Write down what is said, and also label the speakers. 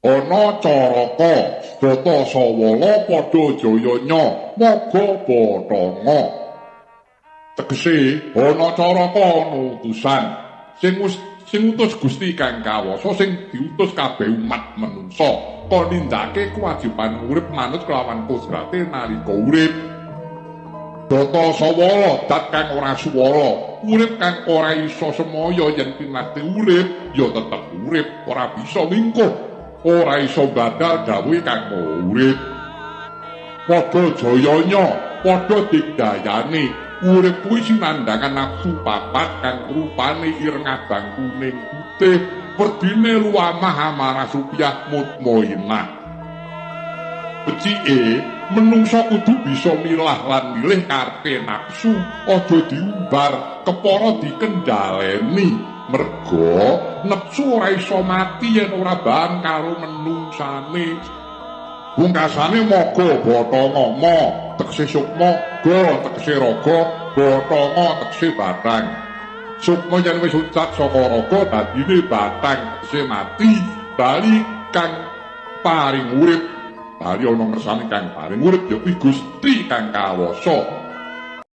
Speaker 1: Ana Caraka, Data Sawala padha jayanya, Maga Bathanga. Tegese ana Caraka ana utusan sing sing utus Gusti kang kawasa sing diutus kabeh umat manungsa kon nindakake kewajiban urip manut kelawan kodrate nalika urip. Data sawala dat kang ora suwara, urip kang ora iso semaya yen pinate urip ya tetep urip, ora bisa mingkuh, ora iso badal dawuhe kang urip. Padha jayanya, padha digdayane, urip kuwi sinandhangan nafsu papat kang rupane ireng abang kuning putih, werdine luamah amarah supiyah mutmainah. Becike menungsa kudu bisa milah lan milih karepe nafsu, aja diumbar, kepara dikendhaleni. Merga nepsu ora iso mati yen ora bahan karo menungsane. Pungkasane maga bathanga ma tegese sukma, ga tegese raga, bathanga tegese bathang. Sukma yen wis ucat saka raga dadine bathang tegese mati, bali kang paring urip. Bali ana ngersane kang paring urip ya kuwi Gusti kang kawasa.